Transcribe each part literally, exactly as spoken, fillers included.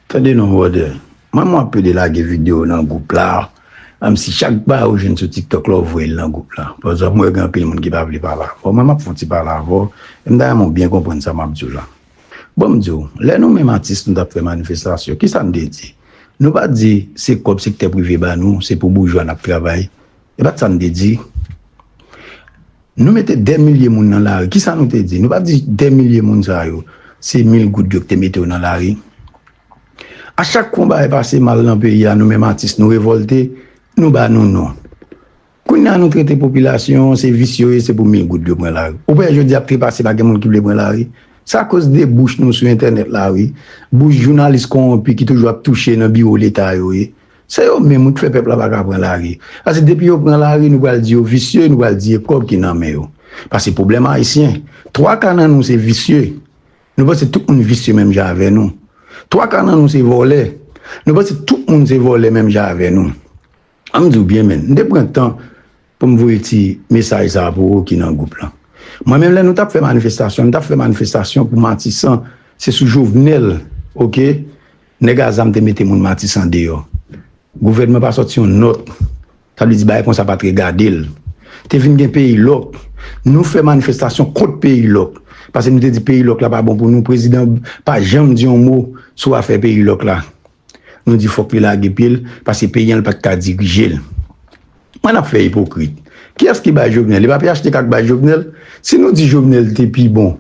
Tande non, brother. Mwen, mwen ap pede lage videyo nan gwoup la. Menm si chak bagay ou jwenn sou TikTok la, ou voye l nan gwoup la. Pa egzanp, mwen gen anpil moun ki pa vle pale avè w. Mwen, m ap fè yon ti pale avè w. E m ta renmen w byen konprann sa m ap di w la. Bon, m di w, lè nou menm atis nou t ap fè manifestasyon, kisa n te di? Nou pa t di se kòb sektè prive ba nou, se pou boujwa n ap travay. E pa t sa n te di. Nou mete dè milye moun nan lari. Kisa nou te di? Nou pa t di dè milye moun sa yo, se mil goud yo ki te mete yo nan lari. A chak fwa yon bagay pase mal nan peyi a, nou menm atis, nou revòlte, nou ba nou non. Kounye a nou trete popilasyon, se visye yo ye, se pou mil goud yo pran lari. Ou wè jodi a ap trepase, pa gen moun ki vle pran lari. Se akoz de bouch nou sou entènèt la, wi. Bouch jounalis kowonpi ki toujou ap touche nan biwo leta yo, wi. Se yo menm, wi, ki fè pèp la pa ka pran lari. Paske depi yo pran lari, nou pral di yo visye, nou pral di e kòb ki nan men yo. Paske pwoblèm ayisyen, twa ka nan nou se visye. Nou panse tout moun visye menm jan avè nou. Twa ka nan nou se vòlè. Nou panse tout moun se vòlè menm jan avè nou. An m di w byen, menn, m te pran tan pou m voye ti mesaj sa a pou ou ki nan gwoup lan. Mwen menm, lè nou t ap fè manifestasyon, nou t ap fè manifestasyon pou Matisan, se sou Jovenel, oke? Nèg a zam te mete moun Matisan deyò. Gouvènman pa sòti yon nòt. Sa vle di bagay konsa pa t regade l. Te vin gen peyi lòk. Nou fè manifestasyon kont peyi lòk. Paske nou te di peyi lòk la pa bon pou nou. Prezidan pa janm di yon mo sou afè peyi lòk la. Nou di fòk li lage pye l, paske peyi a l pa t ka dirije l. Mwen, n ap fè ipokrit. Kiyès ki bay Jovenel? E pa P H T K k bay Jovenel? Si nou di Jovenel te pi bon,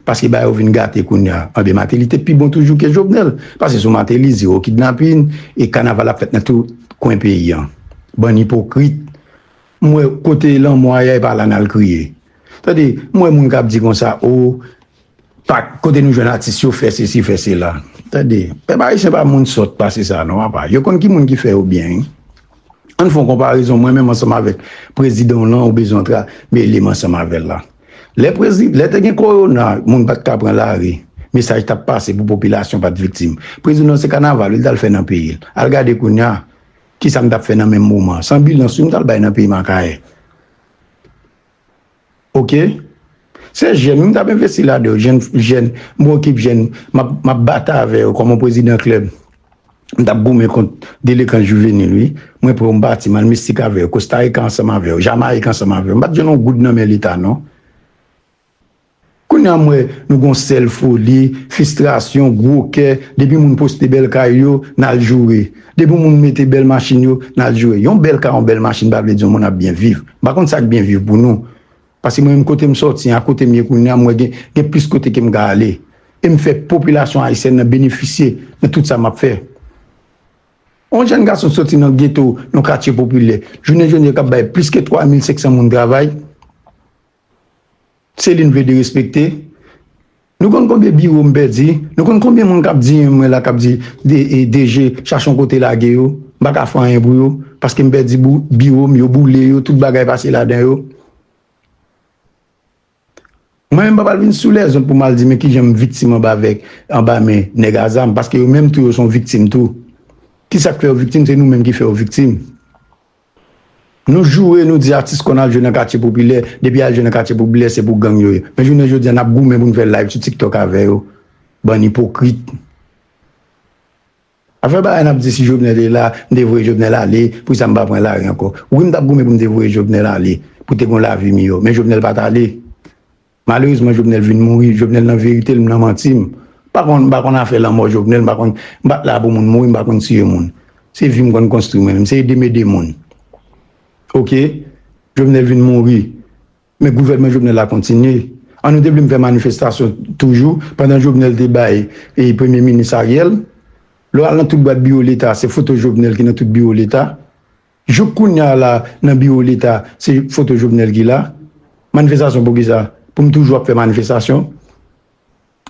paske bagay yo vin gate kounye a, anben Martelly te pi bon toujou ke Jovenel. Paske sou Martelly, zewo kidnapin, e kanaval ap fèt nan tout kwen peyi a. Bann ipokrit. M wè kote lanmò a ye, e pa la n al kriye. Tande, m wè moun k ap di konsa, o, pa, kote nou jwenn atis yo fè sesi, fè sela. Tande, pèp ayisyen pa moun sòt pase sa, non, papa. Yo konn ki moun ki fè yo byen, wi. Ann fè yon konparezon, mwen menm ansanm avèk prezidan w lan, ou bezwen tra-, mele m ansanm avè l la. Lè prezi-, lè te gen kowona, moun pa t ka pran lari. Mesaj t ap pase pou popilasyon pa t viktim. Prezidan w se kanaval, wi, l t al fè nan peyi l. Al gade kounye a, kisa m t ap fè nan menm moman an. San bilans, wi, m t al bay nan peyi m Akayè. Oke? Se jèn, wi, m t ap envesti ladan yo. Jèn, jèn, m okip jèn, m ap, m ap batay avè yo kòm yon prezidan klèb. M t ap goumen kont delenkan jivenil, wi. Mwen pran yon pati, m al Meksik avè yo, Kostarikan ansanm avè yo, Jamayik ansanm avè yo. M pa t jwenn yon goud nan men Leta, non. Kounye a, m wè nou gon sèl foli, fistrasyon, gwo kè. Depi moun poste bèl kay yo, n al joure. Depi moun mete bèl machin yo, n al joure. Yon bèl kay, yon bèl machin pa vle di yon moun ap byen viv. M pa konn sa k byen viv pou nou. Paske mwen menm kote m sòti, a kote m ye kounye a, m wè gen, gen plis kote ke m ka ale. E m fè popilasyon ayisyèn nan benefisye nan tout sa m ap fè. Yon jèn gason sòti nan geto, nan katye popilè. Jounen jodi a k ap bay plis ke twa mil senk san moun travay. Se li n vle derespekte. Nou konn konbyen biwo m pèdi? Nou konn konbyen moun k ap di mwen la, k ap di, de, e, D G, chache yon kote lage yo? M pa ka fè anyen pou yo, paske m pèdi bou-, biwo m, yo boule yo, tout bagay pase ladan yo. Mwen menm, m pa pral vin sou lèzonn pou m al di, men kijan m viktim anba avèk, anba men nèg a zam, paske yo menm tou, yo se yon viktim tou. Kisa k fè yo viktim? Se nou menm ki fè yo viktim. Nou joure, nou di atis konn al jwe nan katye popilè, depi al jwe nan katye popilè, se pou gang yo ye. Men jounen jodi a, n ap goumen pou n fè live sou TikTok avè yo. Bann ipokrit. Afè bagay n ap di si Jovenel te la, m te voye Jovenel ale, poukisa m pa pran lari ankò? Wi, m t ap goumen pou m te voye Jovenel ale, pou te gon lavi miyò, men Jovenel pa t ale. Malerezman, Jovenel vin mouri. Jovenel nan verite l, m nan manti m. M pa konn, m pa konn afè lanmò Jovenel, m pa konn, m pa t la pou moun mouri, m pa konn tiye moun. Se vi m konn konstwi mwen menm, se ede m ede moun. Oke? Jovenel vin mouri. Men gouvènman Jovenel la kontinye. An nou te vle m fè manifestasyon toujou, pandan Jovenel te bay, e, premye minis Ariel. Lè w al nan tout bwat biwo Leta, se foto Jovenel ki nan tout biwo Leta. Jouk kounye a la, nan biwo Leta, se foto Jovenel ki la. Manifestasyon poukisa? Pou m toujou ap fè manifestasyon?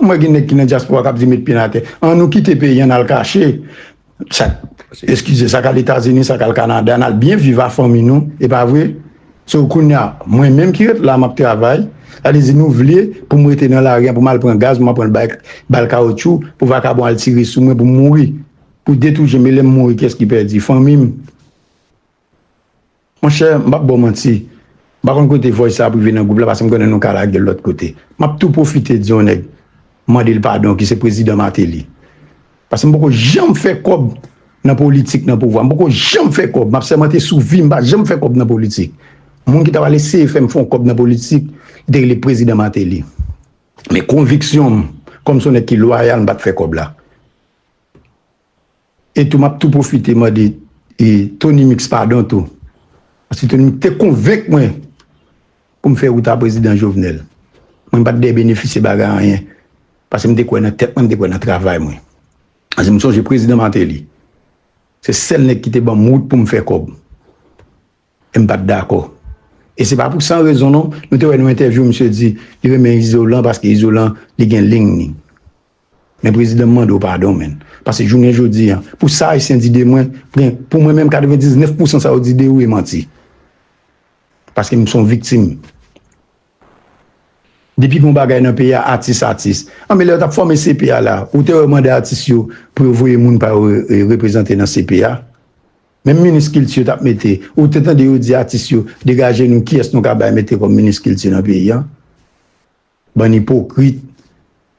M wè gen nèg ki nan dyaspora k ap di met pye n atè. An nou kite peyi an, n al kache. Sa, eskize, sa k al Etazini, sa k al Kanada, n al byen viv a fanmi nou, e pa vre? So, kounye a, mwen menm ki ret la, m ap travay. Sa vle di nou vle pou m rete nan lari a, pou m al pran gaz, pou m al pran bal, bal kawotchou, pou vakabon al tire sou mwen, pou m mouri. Pou detouche m, e lè m mouri, kiyès ki pèdi? Fanmi m. Monchè, m p ap ba w manti. M pa konn kote voice sa ap rive nan gwoup la, paske m konnen nou ka lage l lòt kote. M ap tou pwofite di yon nèg, mande l padon, ki se prezidan Martelly. Paske m poko janm fè kòb nan politik, nan pouvwa. M poko janm fè kòb. M ap sèmante sou vi m, m pa janm fè kòb nan politik. Moun ki ta pral eseye fè m fè yon kòb nan politik, li te rele Prezidan Martelly. Men konviksyon m, kòm se yon nèg ki lwayal, m pa t fè kòb la. E tou, m ap tou pwofite mande e Tony Mix padon tou. Paske Tony Mix te konvenk mwen pou m fè wout a Prezidan Jovenel. Mwen, m pa t dèyè benefisye bagay anyen. Paske m te kwè nan tèt mwen, m te kwè nan travay mwen. Paske m sonje Prezidan Martelly. Se sèl nèg ki te ban m wout pou m fè kòb. E m pa t dakò. E se pa pou san rezon non, nou te wè nan entèvyou, misye di li renmen Izolan paske Izolan, li gen liy li. Men prezidan, m mande w padon, menn. Paske jounen jodi a, pou sa Ayisyen di de mwen, gen, pou mwen menm, katrevendiznèf pousan sa yo di de ou e manti. Paske m se yon viktim. Depi gen yon bagay nan peyi a, atis, atis. An, men lè yo t ap fòme C P A la, ou te wè yo mande atis yo pou yo voye moun pa yo re-, re-, reprezante nan C P A? Menm minis kilti yo t ap mete, ou te tande yo di atis yo, degaje nou, kiyès nou ka bay mete kòm minis kilti nan peyi a? Bann ipokrit.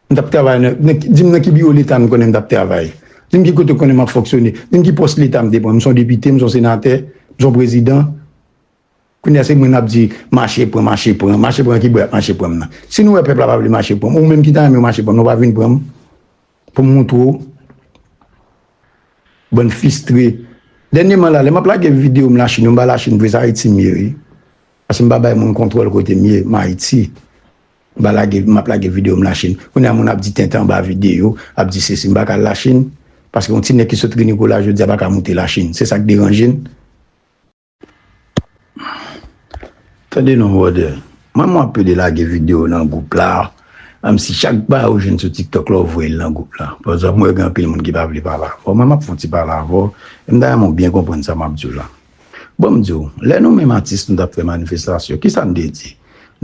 M t ap travay nan, nan, di m nan ki biwo leta m konnen m t ap travay. Di m ki kote w konnen m ap fonksyone. Di m ki pòs leta m te pran. M se yon depite, m se yon senatè, m se yon prezidan. Kounye a se mwen n ap di, mache pran, mache pran, mache pran ki bò y ap mache pran m nan. Si nou wè pèp la pa vle mache pran m, ou menm ki ta renmen yo mache pran m, nou pa vin pran m pou m moutre w. Bann fistre. Dènyèman la, lè m ap lage videyo m Lachin, yo m ba Lachin vre, se Ayiti m ye, wi. Paske m pa bay moun kontwòl kote m ye, m Ayiti. M pa lage, m ap lage videyo m Lachin. Kounye a moun ap di tenten anba videyo, ap di sesi, m pa ka al Lachin. Paske yon ti nèg ki sot ri Nikola jodi a pa ka moute Lachin. Se sa k deranje n. Tande non, brother. Mwen, mwen ap plede lage videyo nan gwoup la. Menm si chak bagay ou jwenn sou TikTok la, ou voye l nan gwoup la. Pa egzanp, mwen gen anpil moun ki pa vle pale avè w. Mwen, m ap fè yon ti pale avè w. E m ta renmen w byen konprann sa m ap di w la. Bon, m di w, lè nou menm atis, nou t ap fè manifestasyon, kisa n te di?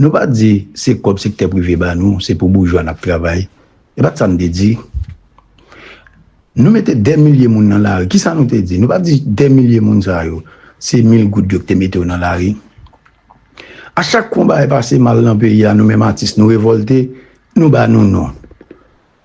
Nou pa t di se kòb sektè prive ba nou, se pou boujwa n ap travay. E pa t sa n te di. Nou mete dè milye moun nan lari. Kisa nou te di? Nou pa t di dè milye moun sa yo, se mil goud yo ki te mete yo nan lari. A chak fwa yon bagay pase mal nan peyi a, nou menm atis, nou revòlte, nou ba nou non.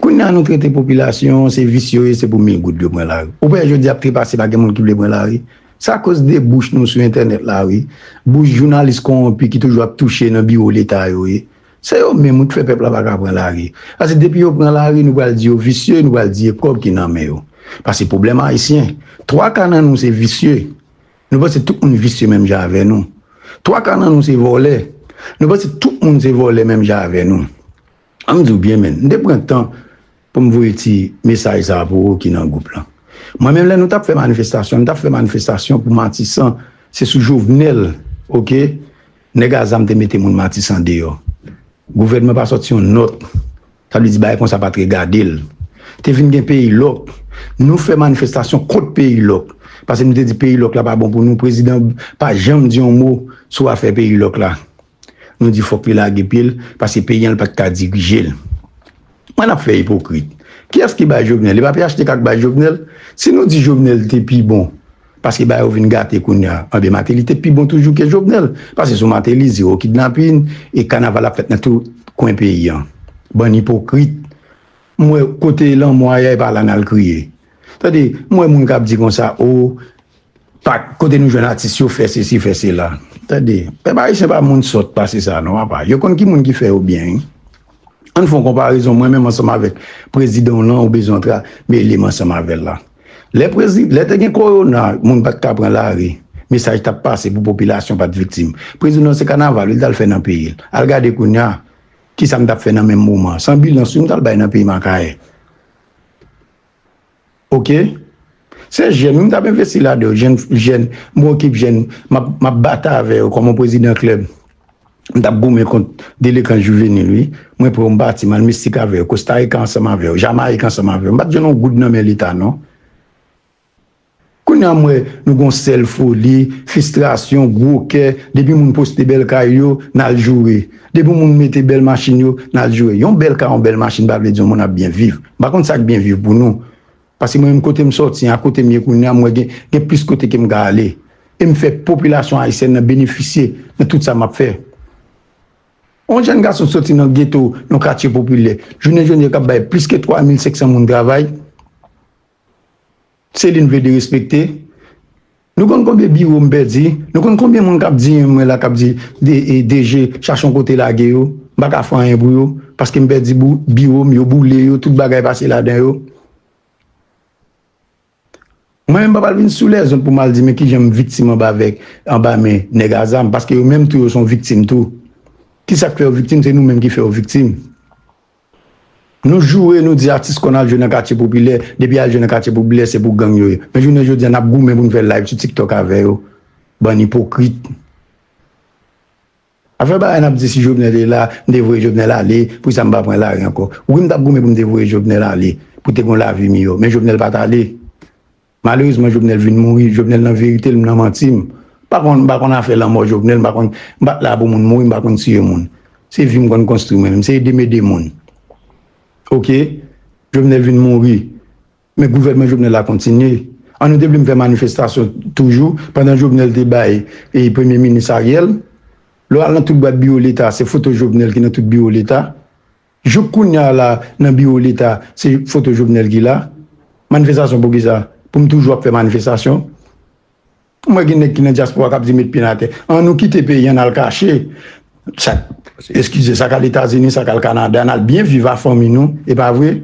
Kounye a, nou trete popilasyon an, se visye yo ye, se pou mil goud yo pran lari. Ou pa wè jodi a ap trepase, pa gen moun ki vle pran lari. Se akoz de bouch nou sou entènèt la, wi. Bouch jounalis kowonpi ki toujou ap touche nan biwo leta yo, wi. Se yo menm, wi, ki fè pèp la pa ka pran lari. Paske depi yo pran lari, nou pral di yo visye, nou pral di e kòb ki nan men yo. Paske pwoblèm ayisyen, twa ka nan nou se visye. Nou panse tout moun visye menm jan avè nou. Twa ka nan nou se vòlè. Nou panse tout moun se vòlè menm jan avè nou. An m di w byen, menn, m te pran tan pou m voye ti mesaj sa a pou ou ki nan gwoup lan. Mwen menm, lè nou t ap fè manifestasyon, nou t ap fè manifestasyon pou Matisan, se sou Jovenel, oke? Nèg a zam te mete moun Matisan deyò. Gouvènman pa sòti yon nòt. Sa vle di bagay konsa pa t regade l. Te vin gen peyi lòk. Nou fè manifestasyon kont peyi lòk. Paske nou te di peyi lòk la pa bon pou nou. Prezidan pa janm di yon mo sou afè peyi lòk la. Nou di fòk li lage pye l, paske peyi a l pa t ka dirije l. Mwen ap fè ipokrit. Kiyès ki bay Jovenel? E pa P H T K k bay Jovenel? Si nou di Jovenel te pi bon, paske bagay yo vin gate kounye a, anben Martelly te pi bon toujou ke Jovenel. Paske sou Martelly, zewo kidnapin, e kanaval ap fèt nan tout kwen peyi a. Bann ipokrit. M wè kote lanmò a ye, e pa la n al kriye. Tande, m wè moun k ap di konsa, o, pa, kote nou jwenn atis yo fè sesi, fè sela. Tande, pèp ayisyen pa moun sòt pase sa non, papa. Yo konn ki moun ki fè yo byen, wi. Ann fè yon konparezon, mwen menm ansanm avèk prezidan w lan, ou bezwen tra-, mele m ansanm avè l la. Lè prezi-, lè te gen kowona, moun pa t ka pran lari. Mesaj t ap pase pou popilasyon pa t viktim. Prezidan w se kanaval, wi, l t al fè nan peyi l. Al gade kounye a, kisa m t ap fè nan menm moman. Se anbilans, wi, m t al bay nan peyi m Akayè. Oke? Se jèn, wi, m t ap envesti ladan yo. Jèn, jèn, m okip jèn, m ap, m ap batay avè yo kòm yon prezidan klèb. M t ap goumen kont delenkan jivenil, wi. Mwen pran yon pati, m al mistik avè yo, Kostarikan ansanm avè yo, Jamayik ansanm avè yo. M pa t jwenn yon goud nan men leta, non. Kounye a, m wè nou gon sèl foli, fistrasyon, gwo kè. Depi moun poste bèl kay yo, n al joure. Depi moun mete bèl machin yo, n al joure. Yon bèl kay, yon bèl machin pa vle di yon moun ap byen viv. M pa konn sa k byen viv pou nou. Paske mwen menm kote m sòti an, a kote m ye kounye a, m wè gen, gen plis kote ke m ka ale. E m fè popilasyon ayisyèn nan benefisye nan tout sa m ap fè. Yon jèn gason sòti nan geto, yon katye popilè, jounen jodi a k ap bay plis ke twa mil senk san moun travay. Se li n vle derespekte. Nou konn konbyen biwo m pèdi? Nou konn konbyen moun k ap di mwen la, k ap di, de, e, D G, chache yon kote lage yo? M pa ka fè anyen pou yo, paske m pèdi bou-, biwo m, yo boule yo, tout bagay pase ladan yo. Mwen menm, m pa pral vin sou lèzon pou m al di, men kijan m viktim anba avèk, anba men nèg a zam, paske yo menm tou, yo se yon viktim tou. Kisa k fè yo viktim? Se nou menm ki fè yo viktim. Nou joure, nou di atis konn al jwe nan katye popilè, depi al jwe nan katye popilè, se pou gang yo ye. Men jounen jodi a, n ap goumen pou n fè live sou TikTok avè yo. Bann ipokrit. Afè bagay n ap di si Jovenel te la, m te voye Jovenel ale, poukisa m pa pran lari ankò? Wi, m t ap goumen pou m te voye Jovenel ale, pou te gen yon lavi miyò, men Jovenel pa t ale. Malerezman, Jovenel vin mouri. Jovenel nan verite l, m nan manti m. M pa konn, m pa konn afè lanmò Jovenel, m pa konn, m pa t la pou moun mouri, m pa konn tiye moun. Se vi m konn konstwi mwen menm, se ede m ede moun. Oke? Jovenel vin mouri. Men gouvènman Jovenel la kontinye. An nou te vle m fè manifestasyon toujou, pandan Jovenel te bay, e, premye minis Ariel. Lè w al nan tout bwat biwo Leta, se foto Jovenel ki nan tout biwo Leta. Jouk kounye a la, nan biwo Leta, se foto Jovenel ki la. Manifestasyon pou kisa? Pou m toujou ap fè manifestasyon? M wè gen nèg ki nan dyaspora k ap di met pye n atè. An nou kite peyi an, n al kache. Sa, eskize, sa k al Etazini, sa k al Kanada, n al byen viv a fanmi nou, e pa vre?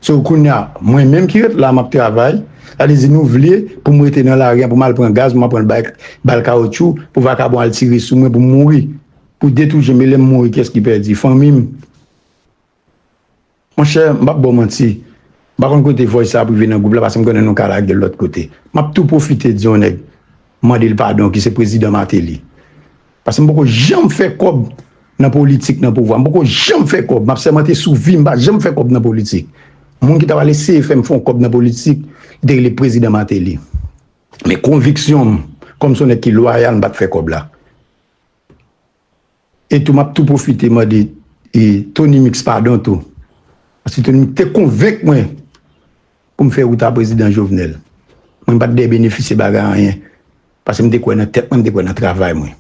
So, kounye a, mwen menm ki ret la, m ap travay. Sa vle di nou vle pou m rete nan lari a, pou m al pran gaz, pou m al pran bal, bal kawotchou, pou vakabon al tire sou mwen, pou m mouri. Pou detouche m, e lè m mouri, kiyès ki pèdi? Fanmi m. Monchè, m p ap ba w manti. M pa konn kote voice sa ap rive nan gwoup la, paske m konnen nou ka lage l lòt kote. M ap tou pwofite di yon nèg, mande l padon, ki se prezidan Martelly. Paske m poko janm fè kòb nan politik, nan pouvwa. M poko janm fè kòb. M ap sèmante sou vi m, m pa janm fè kòb nan politik. Moun ki ta pral eseye fè m fè yon kòb nan politik, li te rele prezidan Martelly. Men konviksyon m, kòm se yon nèg ki lwayal, m pa t fè kòb la. E tou, m ap tou pwofite mande, e, Tony Mix padon tou. Paske Tony Mix te konvenk mwen pou m fè wout a prezidan Jovenel. Mwen, m pa t dèyè benefisye bagay anyen. Paske m te kwè nan tèt mwen, m te kwè nan travay mwen.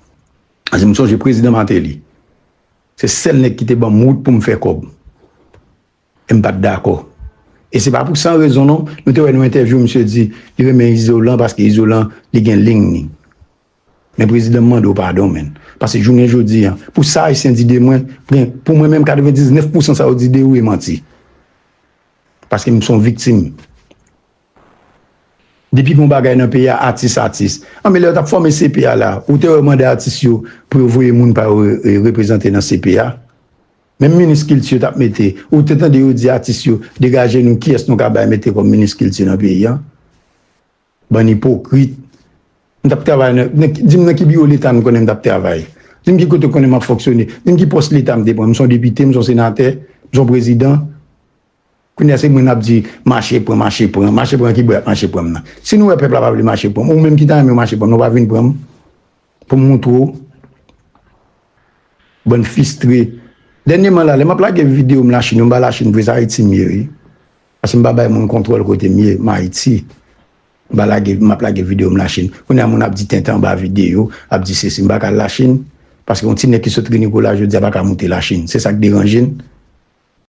Paske m sonje prezidan Martelly. Se sèl nèg ki te ban m wout pou m fè kòb. E m pa t dakò. E se pa pou san rezon non, nou te wè nan entèvyou misye di li renmen Izolan paske Izolan li gen liy li. Men prezidan m mande w padon, menn. Paske jounen jodi a, pou sa Ayisyen di de mwen, gen, pou mwen menm, katrevendiznèf pousan sa yo di de ou e manti. Paske m se yon viktim. Depi gen yon bagay nan peyi a, atis, atis. An, men lè yo t ap fòme C P A la, ou te wè yo mande atis yo pou yo voye moun pa yo re-, re-, reprezante nan C P A? Menm minis kilti yo t ap mete, ou te tande yo di atis yo, degaje nou, kiyès nou ka bay mete kòm minis kilti nan peyi a? Bann ipokrit. M t ap travay nan, nan, di m nan ki biwo Leta nou konnen m t ap travay. Di m ki kote w konnen m ap fonksyone. Di m ki pòs Leta m te pran. M se yon depite, m se yon senatè, m se yon prezidan. Kounye a se mwen n ap di, mache pran, mache pran. Mache pran ki bò y ap mache pran m nan? Si nou wè pèp la pa vle mache pran m, ou menm ki ta renmen yo mache pran m nan, w pa vin pran m pou m moutre w. Bann fistre. Dènyèman la, lè m ap lage videyo m Lachin yo, m ba Lachin vre, se Ayiti m ye, wi. Paske m pa bay moun kontwòl kote m ye, m Ayiti. M pa lage, m ap lage videyo m Lachin. Kounye a moun ap di tenten anba videyo, ap di sesi, m pa ka al Lachin. Paske yon ti nèg ki sot Ri Nicolas jodi a pa ka moute Lachin. Se sa k deranje n.